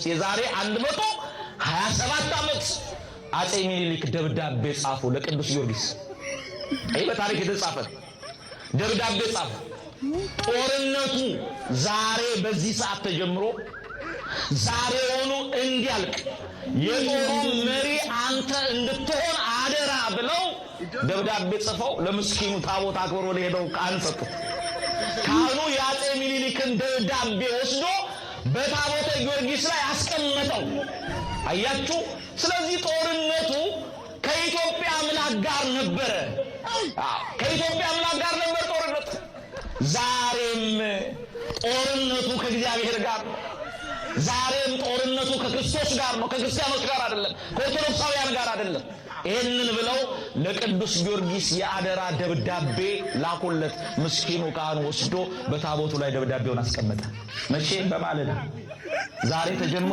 የዛሬ 127 ዓመት አጼ ሚኒሊክ ደብዳቤ ጻፉ ለቅዱስ ጊዮርጊስ። ይህ በታሪክ የተጻፈ ደብዳቤ ጻፉ። ጦርነቱ ዛሬ በዚህ ሰዓት ተጀምሮ ዛሬውኑ እንዲያልቅ የጦሩ መሪ አንተ እንድትሆን አደራ ብለው ደብዳቤ ጽፈው ለምስኪኑ ታቦት አክብሮ ለሄደው ካህን ሰጡት። ካህኑ የአጼ ሚኒሊክን ደብዳቤ ወስዶ በታቦተ ጊዮርጊስ ላይ አስቀመጠው። አያችሁ። ስለዚህ ጦርነቱ ከኢትዮጵያ አምላክ ጋር ነበረ። ከኢትዮጵያ አምላክ ጋር ነበር ጦርነቱ። ዛሬም ጦርነቱ ከእግዚአብሔር ጋር ነው። ዛሬም ጦርነቱ ከክርስቶስ ጋር ነው። ከክርስቲያኖች ጋር አይደለም፣ ከኦርቶዶክሳውያን ጋር አይደለም። ይህንን ብለው ለቅዱስ ጊዮርጊስ የአደራ ደብዳቤ ላኩለት። ምስኪኑ ካህን ወስዶ በታቦቱ ላይ ደብዳቤውን አስቀመጠ። መቼ? በማለዳ ዛሬ ተጀምሮ